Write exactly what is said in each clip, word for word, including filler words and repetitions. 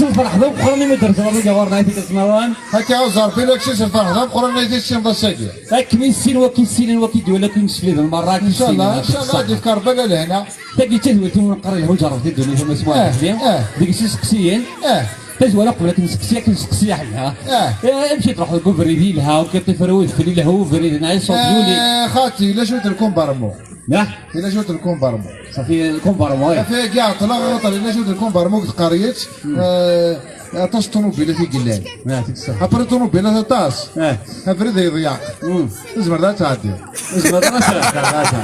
Lferḥ d ameqqran imi d-rẓeɣ deg ɣur-neɣ i tikkelt-nniḍen. Akka, a Ẓerbi, la ksisel ferḥ d ameqqran ay tissineḍ ass-agi. Akken i sin waki ssinen waki d-wala akken sfiden merra akken ssinen. Incallah, incallah, ad d-ifk Rebbi ala lehna. Tagi d tadwilt umi neqqar lhu ǧerreb di ddunit, ama s waḥed. Eh, eh. Deg-s iseqsiyen. Eh. Tazwara qbel akken nseqsi, akken nseqsi aḥna. Eh. Eh, amek i tṛuḥ deg ubrid yelha, ukiṭ ifra udfel, yelha ubrid, neɣ iṣuḍ yuli? Eh, xati, yella cwiṭ n lkumbarmu. Neɣ? Yella cwiṭ n lkumbarmu. Safi, lkumbarmu, eh. Safi, agi ɛeṭṭleɣ, axaṭer yella cwiṭ n lkumbarmu deg tqerrit. Hmm. Eh, aṭas n ṭunubilat i yellan. Ah, tikksa. Après ṭunubilat aṭas. Eh. Abrid ay iḍyeq. Hmm. Tezmer ad tɛeddi. Tezmer ad tɛeddi.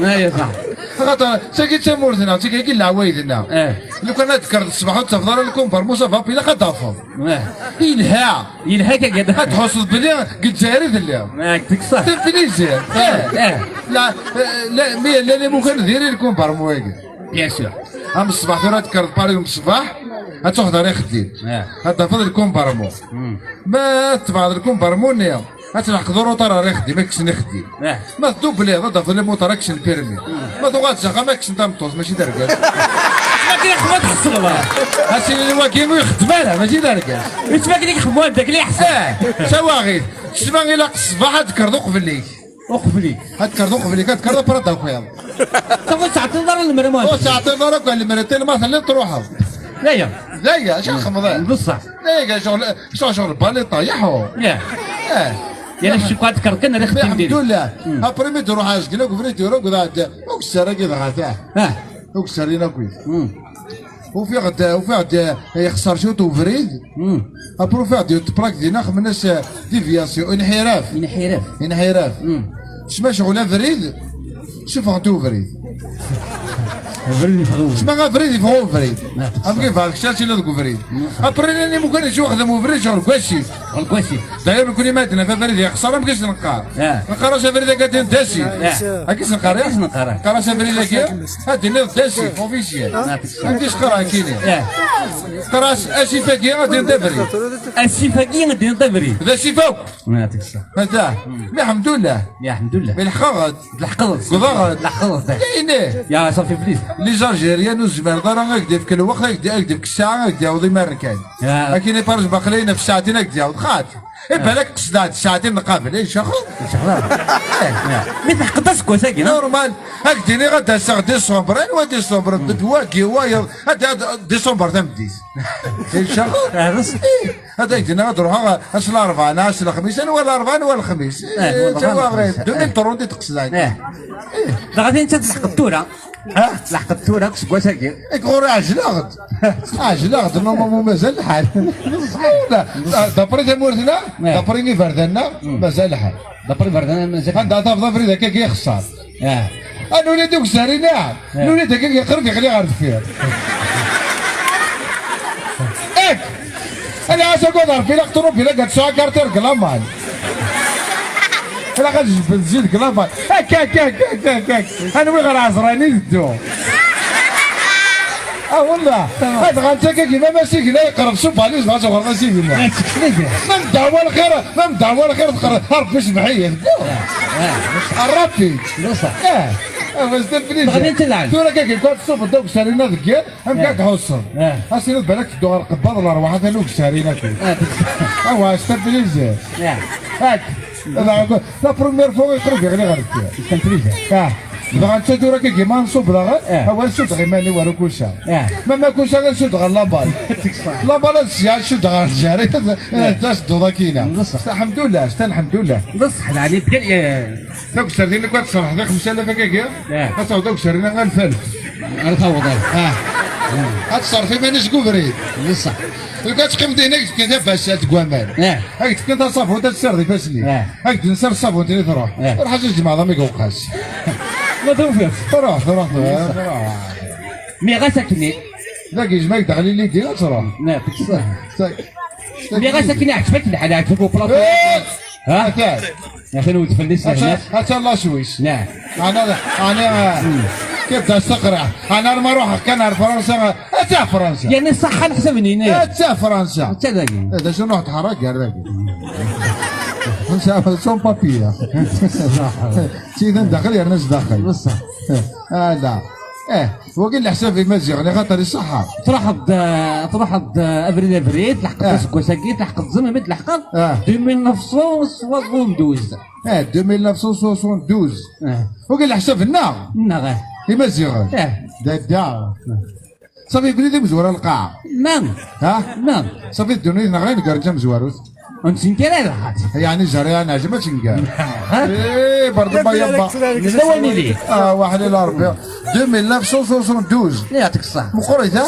Ay, sax. Axaṭer, tagi d tamurt-nneɣ, tagi d leɛwayed-nneɣ. Eh. Lukan ad d-tekkreḍ ṣṣbeḥ ur d-tafeḍ ara lkumbarmu, ça va, ilaq ad d-tafeḍ. Eh. Yelha. Yelha kagad. Ad tḥusseḍ belli deg Lezzayer i telliḍ. Ah, tikksa. D plaisir. Eh. Eh. La, eh, la, mi yella limukan diri lkumbarmu-agi. Bien sûr. Am ṣṣbeḥ tura ad tekkreḍ Paris am ṣṣbeḥ, ad truḥeḍ ar ixeddim. Eh. Ad tafeḍ lkumbarmu. Hmm. Ma tebɛeḍ lkumbarmu-nni, ad tleḥqeḍ uruṭar ar ixeddim, ad kksen ixeddim. Eh. Ma tdubliḍ, ad tafeḍ limuṭar ad kksen pirmi. Hmm. Ma tuɣaleḍ s axxam, ad kksen tameṭṭut, mačči d argaz. Akken iqma tḥesleḍ. Ad tili wagi ur ixeddem ara, mačči d argaz. Yettfakli ixemmu anda akli ḥsen. Eh, tawaɣit. Tesma ilaq ṣṣbeḥ ad tekkreḍ uqbel-ik. Uqbel-ik. Ad tekkreḍ uqbel-ik, ad tekkreḍ après ad d-takiḍ. Tafu ur teɛṭileḍ ara lemmer ma. Ur teɛṭileḍ ara akk lemmer, tili ma telliḍ truḥeḍ. D aya. D aya, acu txemmeḍ? D ṣṣeḥ. D aya, ccɣel, ccɣel, ccɣel bali ṭayeḥ. Ih. Ih. Yal acu ad tekkreḍ kan rriɣ timdiri. Alḥemdullah. Hmm. Après mi d-ruḥ azgen akk ubrid yura akked ɛedda. Ukessar-agi dɣa tah. Ah. Ukessar-in akkit. Hmm. Ufiɣ-d, ufiɣ-d yexṣer cwiṭ ubrid. Hmm. Après ufiɣ-d yiwet tplak dinna, xemmen-as, eh, déviation, inḥiraf. Inḥiraf. Inḥiraf. Hmm. Tesma ccɣel abrid, suffɣent ubrid. Abrid yeffeɣ ubrid. Tesma abrid yeffeɣ ubrid. Ah. Am kif ɛad kečč ad tiliḍ deg ubrid. Hmm. Après nnan imukan yettwaxdem ubrid ccɣel deg wasif. Deg wasif. D'ailleurs, nekkni ma d-naf abrid yexṣer, amek i s-neqqar? Ah. Neqqar-as abrid-agi ad d-yini d asif. Ah. Amek i s-neqqar, ya? Amek i s-neqqar? Neqqar-as abrid-agi ad d-tiniḍ d asif, officiel. Ah. Amek i s-qqar akkini? Ah. Neqqar-as asif-agi ad d-yini d abrid. Asif-agi ad d-yini d abrid. D asif akk. Ah, tikksa. Hata, mi ḥemdullah. Ya, ḥemdullah. Mi leḥqeɣ-d. Tleḥqeḍ-d. Wwḍeɣ-d. Tleḥqeḍ-d. Ini. Ya, safi flis. Les Algériens ur zmireḍ ara ad k-d-yefk lweqt, ad k-d-, ad k-d-yefk ssaɛa, ad k-d-yaweḍ imaren kan. Ya. Akken i Paris baqla-yi ɣef ssaɛtin ad k-d-yaweḍ. Xaṭ. I balak qesdeɣ-d ssaɛtin nqabel. Eh, ncexxel. Ncexxel. Eh. Ya. Mi tleḥqeḍ aseggas-agi, no? Normal. Ad k-d-iniɣ ad d-aseɣ décembre. Anwa décembre? D wagi, wayeḍ. Ad, ad, décembre tameddit. Eh, ncexxel. Ah, d ṣṣeḥ. Eh. Ad ak-d-iniɣ ad ruḥeɣ ass n larebɛa neɣ ass n lexmis, anwa larebɛa anwa lexmis. Eh, eh, anwa larebɛa anwa lexmis. Deux mille trente i d-qesdent. Eh. Eh. Dɣa tin tleḥqeḍ tura. Ha? Tleḥqeḍ tura deg useggas-agi. Ek ɣur-i ɛejleɣ-d. Ɛejleɣ-d, normalement mazal lḥal. La, d'après tamurt-nneɣ, eh, d'après iberdan-nneɣ, hmm, mazal lḥal. D'après iberdan mazal. Anda tafeḍ abrid akka i ixeṣṣer. Ah. Ad nuli d ukessar-inna. Ah. Nuli d akka qrib yeɣli ɣer deffir. Ek! Ala, asa agad Rebbi, ilaq ṭunubil akka tesɛa kartir deg laman. Ilaq ad tjebded zzit deg laman. Ek, ek, ek, ek, ek, ek. Anwi ɣer Ɛezran i teddu? Ah, wallah. Tamam. Ad ɣant akka gima ma signa yeqreb s ubali, zedɣa s uɣerbaz signa. Ah, tekkes-d. Ma mdɛwa lxir, ma mdɛwa lxir teqreb, a Rebbi sbeḥ-iyi. Ah, ah. A Rebbi. D ṣṣeḥ. Eh, ah, bas d plaisir. Dɣa d netta lɛan. Tura akka kif ad tṣubeḍ d ukessar-inna deg yiḍ, amek, eh, ad tḥusseḍ? Eh. As-tiniḍ balak tedduɣ ɣer lqebbaḍ lerwaḥ atan ukessar-inna akk. Eh, d ṣṣeḥ. Awa, c'est un plaisir. Eh. Ak. La première fois iqreb yeɣli ɣer deffir. C'est un plaisir. Ah. Dɣa netta tura akka kif ma nṣub daɣen, eh, awal suddeɣ iman-iw ar ukusa. Eh. Ma ma kusa ad suddeɣ labal. Labal ad sya suddeɣ ar lǧar. Eh. Ad as-dduḍ akina. D ṣṣeḥ. Alḥemdullah, alḥemdullah. D ṣṣeḥ, lɛali, bgan, eh, Dawk serdin akk ad tserḥeḍ i xemsa alaf akkagi. Eh. Ad taweḍ dawk serdin alef alef. Ad taweḍ, eh. Ah. Ad tserref iman-is deg ubrid. D ṣṣeḥ. Deg ad teqqim din, ad k-d-fken tabasalt deg waman. Eh. Ad k-d-fken taṣabunt, ad tessirdeḍ ifassen-ik. Eh. Ad k-d-nser ṣṣabunt-nni truḥ. Eh. Ruḥ ad tjemɛeḍ am i iwqas. Ma tufiḍ. Truḥ, truḥ, truḥ. Mi ɣas akken. Dagi, yezmer ad k-d-teɣli lidi, ad truḥ. Eh, d ṣṣeḥ. Mi ɣas akken iɛǧeb-ak lḥal, iɛǧeb-ak uplaṭu. Eh! Ha? Atan. Atan udfel-is. Atan, atan la Suisse. Neɛ. Ɛni, ɛni, kif d asaqraḥ. Ɛni ar ma ruḥeɣ kan ar Fransa, ad ta Fransa. Yerna ṣṣeḥḥa neḥsab-nni. Ad ta Fransa. Ad ta dagi. Eh, d acu nruḥ tḥerrak gar dagi. Nsa-, son papier. Siden daxel yerna zdaxel. Bṣṣeḥ. Ala. Eh, wagi leḥsab Imaziɣen, axaṭer iṣeḥḥa. Truḥeḍ, eh, truḥeḍ, eh, abrid abrid, tleḥqeḍ, eh, aseggas-agi, tleḥqeḍ tzemreḍ mi tleḥqeḍ, eh, deux mille neuf cent soixante-douze. Eh, deux mille neuf cent soixante-douze. Eh. Wagi leḥsab-nneɣ. Nneɣ, eh. Imaziɣen. Eh. Dadda. Eh. Safi, kuli d imezwura n lqaɛa. Naam. Ha? Naam. Safi, ddunit neɣ ayen gar d tamezwarut. Ur nettnekkar ara lxaṭi. Yeɛni zerriɛa neɛjem ad tenger. Eh, bardu ma yabba. Nella wanili. Ah, waḥlil a Rebbi. Deux mille neuf cent soixante-douze. Yɛṭik ṣṣeḥ. Meqqrit, ha?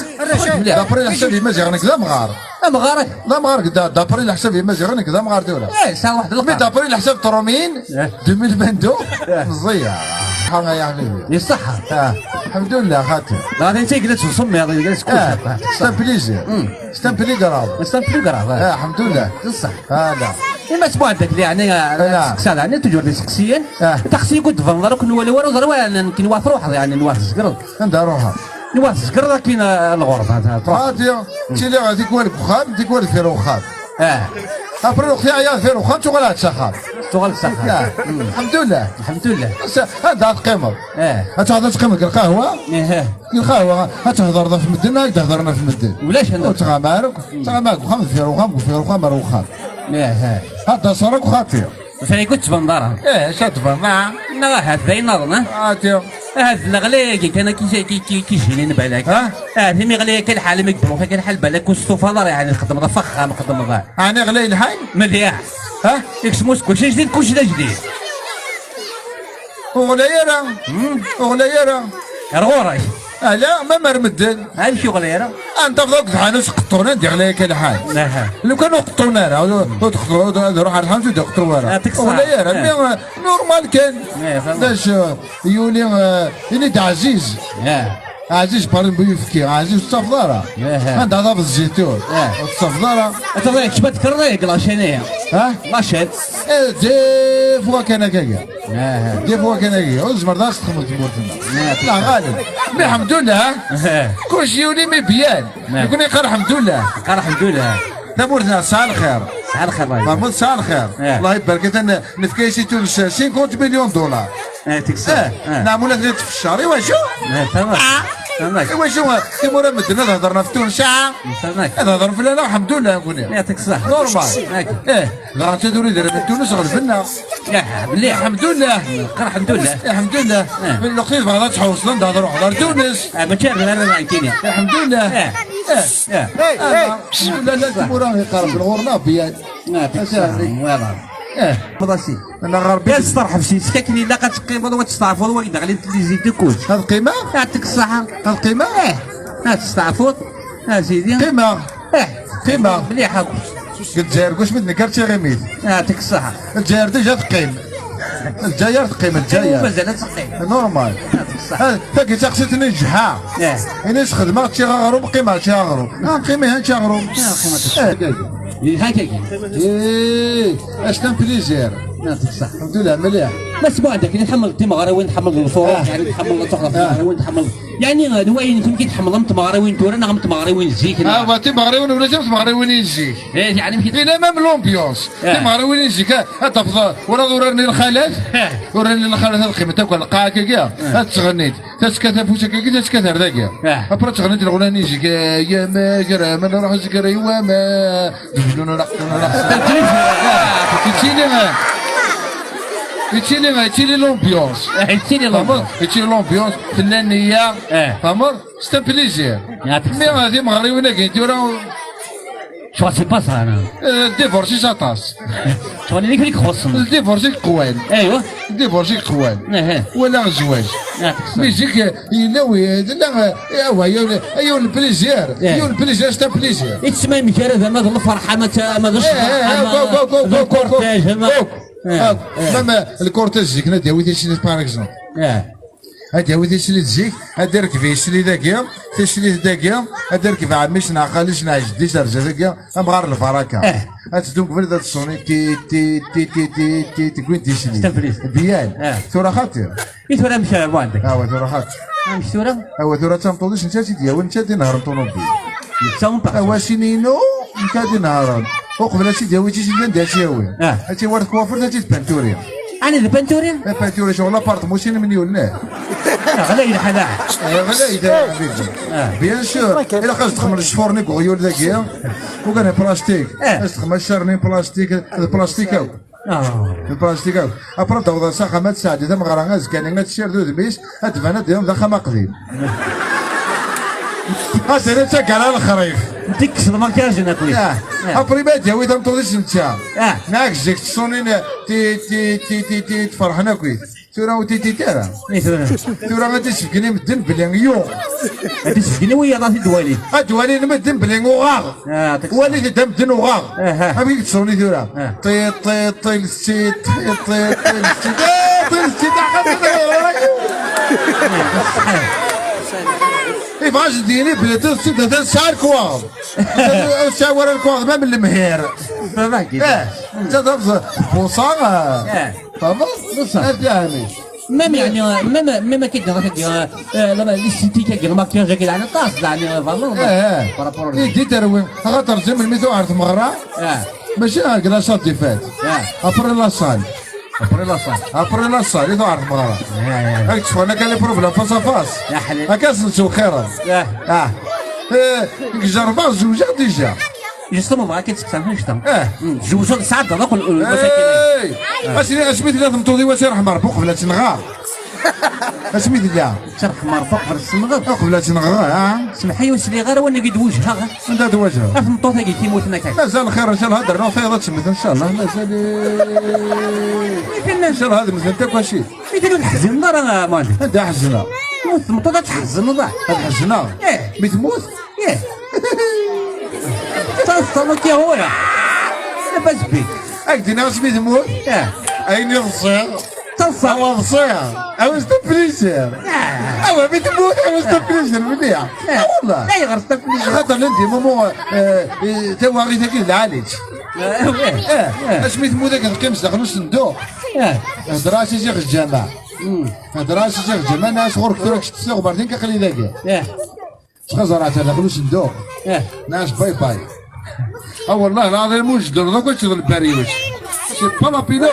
Mliḥ. D'après leḥsab Imaziɣen nekk d amɣar. Amɣar. D amɣar, da-, d'après leḥsab Imaziɣen nekk d amɣar tura. Eh, sɛa waḥed. Mais lqaɛa. D'après leḥsab Trumin, eh, deux mille vingt-deux, eh, meẓẓiya. Ḥa ya ḥbibi. Iṣeḥḥa. Ah, alḥemdulillah, xaṭi. Ɣer ayen tegla tettsemmiḍ, tegla tettkuc. Ah, c'est un plaisir. Hmm. C'est un plaisir grave. C'est un plaisir grave, ah. Ah, alḥemdulillah. Iṣeḥḥa. Ah, la. Ima sbuɛdak li, yeɛni, ah, la. Seqsa, yeɛni, toujours d iseqsiyen. Ah. Taqsi kud tbanḍ ara ken wala wara, ẓer wara, ken wa truḥeḍ, yeɛni, n wa tzegreḍ. Anda ruḥeḍ? Nwa tezgreḍ akkin, eh, lɣerba, ta-, truḥ. Ah, tiens, ttiliɣ tikwal deg uxxam, tikwal deffir uxxam. Eh. Après, lweqt iɛya deffir uxxam, tuɣal s axxam. Tuɣal s axxam. Ah, mm. Alḥemdulillah. Alḥemdulillah. Ass-a, anda ad teqqimeḍ? Eh. Ad teqqimeḍ deg lqahwa? Eh, eh. Deg lqahwa, ad thedreḍ ɣef medden, ad d-hedren ɣef medden. Ulac anda. Ur ttɣama ara akk, ttɣama deg uxxam, deffir uxxam, deffir uxxam, ar uxxam. Eh, eh. Ad d-aṣer akk xaṭi. Faygu tettbanḍ ara. Eh, acu ad tbanḍ, ah? Neɣ ahat d ayen nniḍen, ah? Ah, tiens. Ahat d leɣla-agi kan akka i, i, i, i k-ijjinin balak. Ah? Ahat imi ɣlay akka lḥal, imi yewweḍ akka lḥal balak ur testufaḍ ara, yeɛni txeddmeḍ ɣef axxam, txeddmeḍ. Ɛni ɣlay lḥal? Mliḥ. Ah? Ikcem useggas ajdid, kullec d ajdid. Ur ɣlay ara. Hmm? Ur ɣlay ara. Ar ɣur-k. Ala, ma mer medden. Amek ur ɣlay ara? Ad tafeḍ akk d ḥanut qeṭṭun, anda yeɣli akka lḥal. Aha. Lukan ur qeṭṭun ara, ur, ur tqeṭṭu-, ur, ad ruḥ ar lḥanut ur d-iqeṭṭu ara. Ah, ur ɣlay ara, ah. Mais, euh, normal kan. Eh, fahmeɣ. D acu, yuli, euh, ini-d Ɛziz. Ah. Ɛziz, par exemple, uyefki, Ɛziz ur tettafeḍ ara. Aha. Anda ad tafeḍ zzit ur, ah, ur tettafeḍ ara. Ad tafeḍ kečč ma tkerreḍ, eh, la chaîne-aya. Ha? La chaîne. Eh, des fois kan akka. Ah. Des fois kan akka. Ur tezmer ad as-texdem tmurt-nneɣ. Ah. La, ɣalib. Mais, alḥemdulillah, ha? Ah. Kullec yuli mi byan. Nekkni neqqar alḥemdulillah. Neqqar alḥemdulillah. Tamurt-nneɣ tesɛa lxir. Tesɛa lxir, right. Tamurt tesɛa lxir. Eh. Allah ibarek, atan nefka-as i Tunes cinquante millions de dollars. Eh, tikksa. Eh, eh. Nɛemula tella tfeccer. I wacu? Eh, tamam. Ah. Tamam. I wacu, eh, timura medden ad hedren ɣef Tunes, ah? Tamam. Ad hedren fell-aneɣ, alḥemdulillah, nekkni. Eh, tikksa. Normal. Eh. Eh, dɣa tura idrimen n Tunes ɣelben-aɣ. Yah, mliḥ. Alḥemdulillah. Qal alḥemdulillah. Alḥemdulillah. Eh. Min lweqt i tebɣiḍ ad tḥewṣeḍ, anda ad truḥeḍ? Ar Tunes. Eh, mačči ar, ar, ar nekkini. Alḥemdulillah. Eh. Eh. Eh. Ah, alḥemdulillah, la timura iqerben ɣur-neɣ byan. Ah, tikksa. Voilà. Eh. Neɣ Rebbi. Yesteṛḥeb s yis-k akken ilaq ad teqqimeḍ u ad testeɛfuḍ wagi d-ɣlint tlizi d kullec. Ad qqimeɣ? Yeɛṭik ṣṣeḥḥa. Ad qqimeɣ? Eh. Ad testeɛfuḍ. A sidi. Qqimeɣ. Eh. Qqimeɣ. Mliḥ akk. Deg Lezzayer, kečč mi d-nekker d tiɣimit. Yeɛṭik ṣṣeḥḥa. Lezzayer déjà teqqim. Lezzayer teqqim, Lezzayer. Mazal ad teqqim. Normal. Yeɛṭik ṣṣeḥḥa. Ah, tagi d taqsiṭ-nni n ǧeḥḥa. Eh. Ini sxedmeɣ ččiɣ aɣrum, qqimeɣ ččiɣ aɣrum. Ah, qqim ihi ččiɣ aɣrum. Ah, qqim ad teččeḍ. Eh. Yelha kagi. Eh, c'est un plaisir. Yeɛṭik ṣṣeḥḥa. Alḥemdulillah, mliḥ. Ma sbuɛd akken tḥemmleḍ timeɣriwin, tḥemmleḍ lfuruḥ, ah, yeɛni tḥemmleḍ ad txedmeḍ, ah, timeɣriwin, tḥemmleḍ. Yeɛni, d wayen kunwi tḥemmleḍ am tmeɣriwin tura neɣ am tmeɣriwin zik, neɣ? Ah, wa timeɣriwin ulac am tmeɣriwin n zik. Eh, yeɛni, il a même l'ambiance. Eh. Timeɣriwin n zik, ah, ad tafeḍ, ur ad uraren i lxalat, eh, uraren i lxalat ad qqiment akk lqaɛa kagi, eh, ad ttɣennint. Taska tafus akkagi, taska tar dagi. Ah. Après teɣni-d leɣna-nni zik, eh, ya magra, ma nruḥ zger i wama. Dbdun raqen raqen. Yettili, eh, yettili, eh, yettili l'ambiance. Eh, yettili l'ambiance. Yettili l'ambiance, tella nniya. Eh. Tfehmeḍ? C'est un plaisir. Yeɛṭik ṣṣeḥḥa. Mais, eh, timeɣriwin-agi tura, je sais pas ça, ana. Eh, divorce-is aṭas. Ttwali d akken i ixuṣṣen. Ldivorce i yeqwan. Aywa. Ldivorce i yeqwan. Aha. Wala zzwaǧ. Ah, teqsa. Mais zik, eh, yella wi-, yella, eh, awa, yiwen, yiwen n plaisir. Eh. Yiwen n plaisir, c'est un plaisir. I tesma yemkarad ama d lferḥ, ama d, ama d ccḍeḥ, eh, eh, ama go, go, go, d go, go, go. Lkurtaj, ama. Go. Eh, eh. Même, eh, lkurtaj zik, ad yawi tislit, par exemple. Eh. Ad yawi tislit zik, ad irkeb isli dagi, tislit dagi, ad irkeb ɛemmi-s neɣ xali-s neɣ jeddi-s ar zdat dagi, amɣar lbaraka. Eh. Ad teddun qbel ad ṣṣuni ti, ti, ti, ti, ti, ti, tewwin tislit. Stablis. Byan. Eh. Tura xaṭi. I tura amek ara buɛdek? Awa, tura xaṭi. Amek tura? Awa, tura d tameṭṭut-is, netta i tt-id-yawin, netta i d-inehṛen ṭunubil. Netta un parti. Awa, sin-inu, netta i d-inehṛen. Uqbel ad tt-id-yawi, tislit anda ad tt-yawi? Eh. Ad tt-yawi ar tkwafurt, ad tt-id-panturi. Ɛni d panturi? Eh, panturi, ccɣel apartmu, sin imelyunen, eh. Ɣlay lḥal, ah. Ɣlay, bien sûr. Ilaq ad txedmem lecfur-nni deg uɣyul dagi. Ukan plastik. Ad txedmem acarni plastik, d plastik akk. D plastik akk. Après, d-awḍen s axxam, ad tesɛeddi tameɣra, azekka-nni ad tessired udem-is, ad d-tban ad d-iḍen d axxam aqdim. Ad d-tini d taggara lexrif. Tekkes lmakyaj n akk. Après, ma d-yawi tameṭṭut-is netta. Neɣ zik ttṣunin ti, ti, ti, ti, ti, tferḥen akk. Tura ur tittit ara. Tura ad d-isbeggen i medden belli yu. Ad d-isbeggen i wiyaḍ ad t-id-walin. Ad d-walin medden belli uɣeɣ. Walit-id a medden uɣeɣ. Amek i yettṣuni tura? Ṭiṭ, ṭiṭ, ṭil, tit, ṭiṭ, ṭiṭ, ṭil, tit. Eh, ṭil, tit, aḥ, ṭiṭ, ṭiṭ. Ibɣa ad d-yini belli ṭiṭ, tit, atan tesɛa lekwaɣeḍ. Ur tesɛi wara lekwaɣeḍ, ma n lemhir. Eh, netta d abẓ-, tbuṣa, eh. Tfehmeḍ? Ad yeɛni. Même, يعني, même, même كي دير، كي دير، آه، لا، لا، لي ستيك، كي دير ماكياج، كي دير، طاس، يعني، فالور، إيه، إيه. بارابور. إيه، دي تروي. خاطر زي من ميتو عرف مغرا. آه. ماشي غير كلاصات دي فات. آه. أبري لا سال. أبري لا سال. أبري لا سال، إذا عرف مغرا. آه، آه. هاك تشوف، أنا كان لي بروبليم فاس أ فاس. يا حليل. هاك أسنسو خيرا. آه. آه. إيه، نجربها زوجة ديجا. Justement, بغا كي تسقسى فين شتا. اه. مم. جوج ساعات هذاك ال-، المشاكل. اي. اسمي، اسمي ثلاث مطوطي واسير حمار، بوق بلا تنغا. اسمي ثلاث. شرح حمار، بوق بلا تنغا. بوق بلا تنغا، ها. سمحي وسلي غير وانا قد وجهها. انت توجهها. اف مطوطي قلت لي موتنا كاك. مازال خير، ان شاء الله، هضرنا وفيضة تسمت، ان شاء الله، مازال. ان شاء الله، هذا مثل انت كواشي. مثل الحزن، لا، راه مالي. انت حزنة. موت مطوطة تحزن، لا. تحزنة؟ ايه. مي تموت؟ ايه. تصل كي هو يا. لاباس بيك. هاك دينا اسمي ثمور. ايه. عيني الصيغ. تصل. هو الصيغ. عاوز تبليزير. هو بتموت عاوز تبليزير مليح. آه، والله. لا يغرس تبليزير. خاطر لندي مومو، آه، آه، تواغي تاكي العالج. آه، ايه. ايه. اسمي ثمور ذاك القيم داخل الصندوق. ايه. هضرة شي شيخ الجامع. هضرة شي شيخ الجامع، انا صغر كثير كنت تصيغ بعدين كقلي ذاك. ايه. تخزر على داخل الصندوق. ايه. ناس باي باي. اه والله العظيم، واش دور دوك، واش دور الباريوش؟ سي با لا بيلو.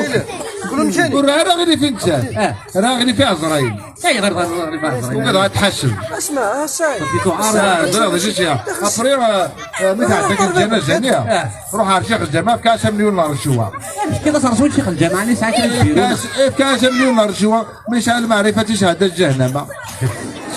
قولوا مشاني. قول راه، راه غير فين تسال. اه. راه غير فيها زرايم. اي غير، غير، غير، غير، غير. وكذا تحسن. اسمع، اه، سعيد. اه، زرا، زرا، شي، شي. ابري، آه، آه، متى عندك الجنازة هنا؟ اه. روح على شيخ الجماعة في كاس مليون دولار شوا. كي تصرفوا شيخ الجماعة اللي ساعة كان يديروا. كاس، إيه، كاس مليون دولار شوا. مش على المعرفة، شهادة جهنم.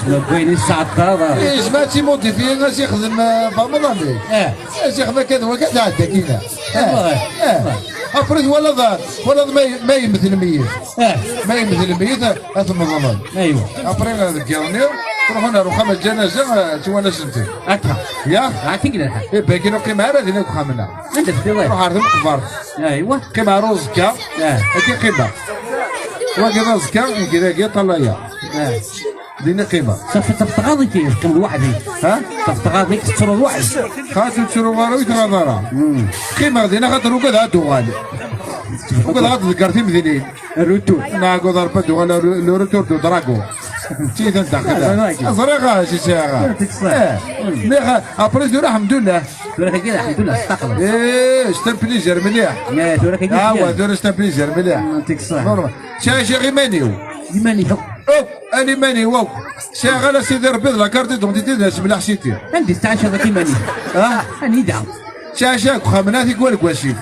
شنو بغيني الساعة الدار؟ إيه، جماعة تيموتي فيه، غاش يخدم، آه، فاهم الله عليك. اه. يا شيخ، ما كان، ما كان تعدى كينا. اه. اه. اه. افرض ولا ضار، ولا ض-، ما ي-، ما يمثل ميت. اه. ما يمثل ميت، اه، ثم ضمان. ايوه. افرض هذا الجيراني، تروحوا لنا رخام الجنازة، اه، شو انا سنتي. هكا. يا؟ هاكي كده. ايه، باقي نقيم على ذي نقيم خامنا. انت في الله. روح عرض مقبر. ايوه. قيم على روزكا. اه. هاكي قيمة. واقي روزكا، يجي ذاك يطلع يا. اه. ديني قيمة. صافي، تفتغاضي كي كم لوحدي. ها؟ تفتغاضي كتشرو لوحدي. خاطر تشرو غارو يتغاضى راه. قيمة دينا خاطر وقد هاد دوغالي. وقد هاد ذكرتي مدينين. الروتور. نعقو ضربة دوغالي، لو روتور دو دراغو. تي تندخل. أزريغا، شي ساعة. يعطيك الصحة. إيه. مي خا-، أبري دورة الحمد لله. دورة كي الحمد لله، استقبل. إيه، شتا بليزير مليح. يا دورة كي آه، مليح. ودورة شتا بليزير مليح. يعطيك الصحة. نورمال. شاشة غيمانيو. غيمانيو. أوك. ألماني، واو. شغل سيدي ربي لا كارت دونتيتي ديال شبلاح سيتي. عندي تسعة شهادات إيمانية. ها؟ أنا يدعم. شاشاك خمناتي قوال قواسيف.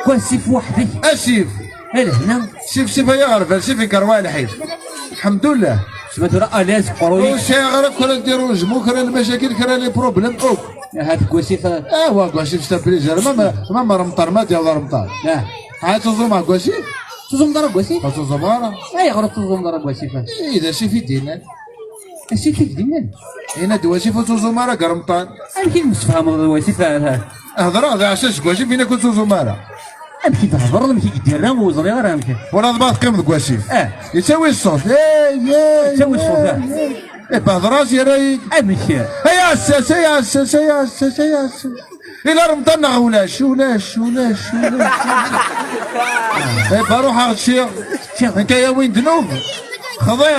قواسيف وحدي. أسيف. إيه هنا. سيف سيف يا غرفة، سيف يكروا الحين. الحمد لله. سمعت راه أليس قروي. وشي غير كل ديرو جمو، كرا المشاكل، كرا لي بروبليم، أوك. هاد قواسيف. آه، وا قواسيف ستابيليزير. ما، ما، ما، ما رمطار، ما ديال رمطار. آه. عاد تزوم مع قواسيف؟ تزوم دار قواسيف؟ تزوم دار. إيه، غير تزوم دار قواسيف. إيه، إذا شي في دينان. أشي كيف دينان؟ هنا دواسي فوتو زومارا قرمطان. أنا كي مستفهم دواسي فعلها. هضرة هذا عشان شكواشي فينا كنت زومارا. أنا كي تهضر، أنا كي دير، أنا وزري غير أنا كي. ولا ضباط قيم دواسي. آه. يساوي الصوت. إيه، إيه، يساوي الصوت، آه. إيه، بهضرة يا رايك. أنا كي. هيا الساس، هيا الساس، هيا الساس، هيا الساس. إلا رمضان ولاش، ولاش، ولاش، ولاش. إيه، بروح على الشيخ. شيخ. أنت يا وين ذنوب؟ خضيع.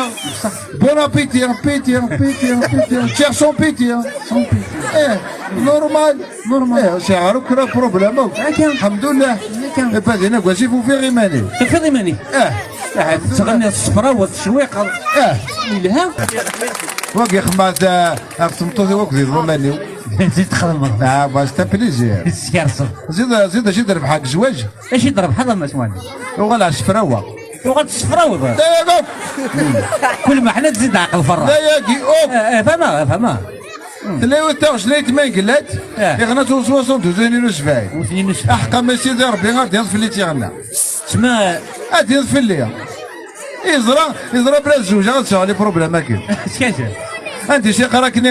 بون أبيتي، أبيتي، أبيتي، أبيتي. شيخ سون بيتي. سون بيتي. إيه، نورمال. نورمال. إيه، شعرك راه بروبليم. الحمد لله. إيه، بعدين أقول شي فو في غيماني. في غيماني. إيه. Tettɣenni s tefrawet cwiq. Eh, Yelha. Wagi xemmeɣ ɣef tmeṭṭut-iw akked iḍumman-iw. Zid txedmeḍ. Ah, bah, c'est un plaisir. Teskerseḍ. Zid, zid acu d-rebḥeɣ deg zzwaǧ? Acu i d-rebḥeḍ a Mass Wali? Uɣaleɣ s tefrawwa. Tuɣal tessefrawed. D ayagi akk! Kul ma ḥna tzideɣ aqelferra. D ayagi akk! Eh, eh, Fama, fama. Tella yiwet taɣect n aytma n Gellad, Eh. iɣna-tt u soixante-douze ayen ur necbaɛ. Ur ten-id-necbaɛ. Aḥeqqa ma sidi Rebbi ad d-yaḍ fell-i tiɣenna. Tma Ad d-yaḍ fell-i. Iẓra, iẓra bla zewǧeɣ ad sɛuɣ les problèmes-agi. Skaca. Anda i s-yeqqar akken,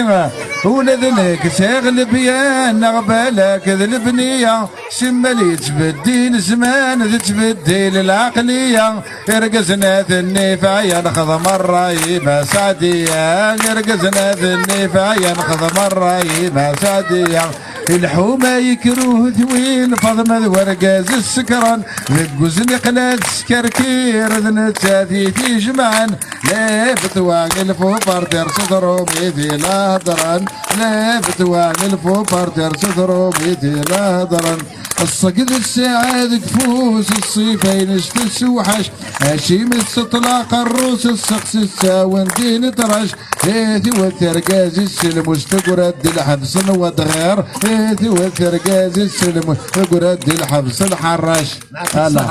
ula d nekk sɛiɣ lebyan neɣ balak d lebniya, simmal yettbeddil zzman tettbeddil lɛaqliya. Irgazen ad nnifɛen xdem ṛṛay ma sɛdiya, irgazen ad nnifɛen xdem ṛṛay ma sɛdiya. Lḥuma yekruh twin Faḍma d wergaz ssekren, deg uzniq la teskerkir d nettat i t-ijemɛen. Les victoires il faut partir s tṛumit i la heddren. Les victoires il faut partir s tṛumit i la heddren. Ṣṣeg d ssaɛa deg ufus, ṣṣifa-ines tessewḥac. Acimi tesseṭlaq ṛṛus, sseqsi s ttawil d ineṭrac. I tiwet argaz isellem, ur s-teggra-d lḥebs n wedɣir. I tiwet argaz isellem, ur s-teggra-d lḥebs n lḥeṛṛac. Ala.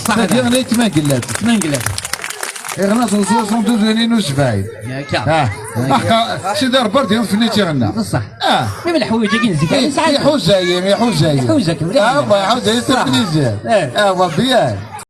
Tagi n aytma n Gellad. Tmenglet. Iɣna s soixante-douze ayen ur necbaɛ. Yakka. Ah, aḥeqqa, sidi Rebbi ad d-yaḍ fell-i tiɣenna. Ṣṣeḥ. Ah, Même lḥuwij-agi nezga. Iḥuza-yi, iḥuza-yi. Iḥuza-k mliḥ. Ah, bah, iḥuza-yi, c'est un plaisir. Eh. Ah, bah, bien.